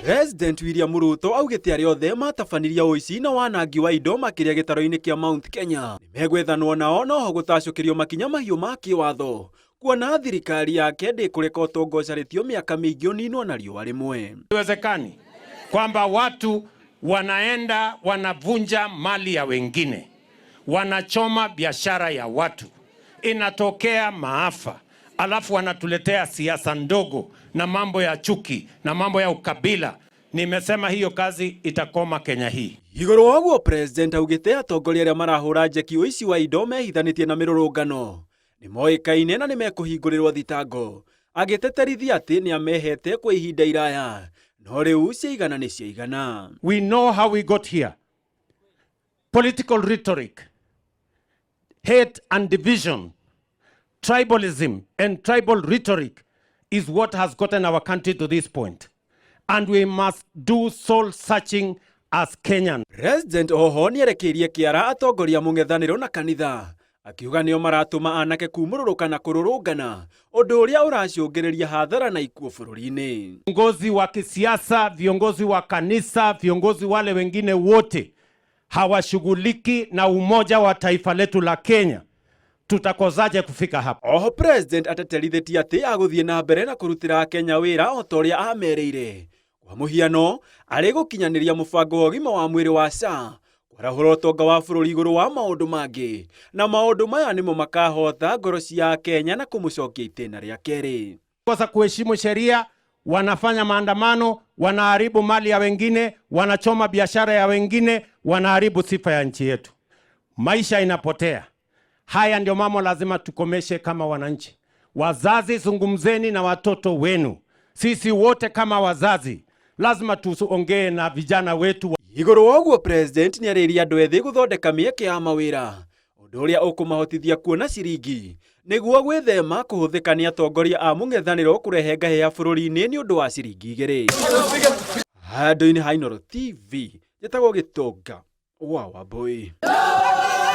President William Ruto augĩte arĩa othe matabanirie ũici na wanangi wa indo makĩria gĩtaro-inĩ kĩa Mount Kenya nĩmegwethanwo nao noho gũtacũkĩrio makinya mahiũ ma kĩwatho kuona thirikari yake ndĩkũreka ũtonga ũcarĩtio mĩaka mĩingĩ ũninwo na riũa rĩmwe. Haiwezekani kwamba watu wanaenda wanavunja mali ya wengine, wanachoma biashara ya watu, inatokea maafa, alafu wanatuletea siasa ndogo na mambo ya chuki na mambo ya ukabila. Nimesema hiyo kazi itakoma Kenya hii. Igũrũ wa ũguo president augĩte atongoria arĩa marahũra njeki ũici wa indo mehithanĩtie na mĩrũrũngano nĩmoĩkaine na nĩmekũhingũrĩrwo thitango agĩteterithia atĩ nĩamehete kwa ihinda iraya no rĩu ciaigana nĩ ciaigana. We know how we got here. Political rhetoric, hate and division, tribalism and tribal rhetoric is what has gotten our country to this point. And we must do soul searching as Kenyans. President oho nĩerekeirie kĩara atongoria mũng'ethanĩro na kanitha akiuga nĩo maratũma anake kumũrũrũka na kũrũrũngana ũndũ ũrĩa ũracũngĩrĩria hathara na ikuũ bũrũri-inĩ. Viongozi wa kisiasa, viongozi wa kanisa, viongozi wale wengine wote hawashughuliki na umoja wa taifa letu la Kenya. Tutakosaje kufika hapa? Oho president ateterithĩtie atĩ agũthiĩ na mbere na kũrutĩra Akenya wĩra o ta ũrĩa amerĩire. Kwa mũhiano, arĩ gũkinyanĩria mũbango wa ũgima wa mwĩrĩ wa SHA, kwarahũra ũtonga wa bũrũri igũrũ wa maũndũ mangĩ, na maũndũ maya nĩmo makahota ngoro cia Akenya na kũmũcokia itĩna rĩa kerĩ. Kosa kuheshimu sheria, wanafanya maandamano, wanaharibu mali ya wengine, wanachoma biashara ya wengine, wanaharibu sifa ya nchi yetu. Maisha inapotea. Haya ndio mambo lazima tukomeshe kama wananchi. Wazazi, zungumzeni na watoto wenu. Sisi wote kama wazazi lazima tuongee na vijana wetu. Igũrũ wa ũguo president nĩarĩirie andũ ethĩ gũthondeka mĩeke ya mawĩra ũndũ ũrĩa ũkũmahotithia kuona ciringi nĩguo gwĩthema kũhũthĩka nĩ atongoria a mũng'ethanĩro kũrehe ngahĩha bũrũri-inĩ nĩ ũndũ wa ciringi igĩrĩ. Handũ-inĩ ha Inooro TV njĩtagwo Gĩtonga wa Wambui.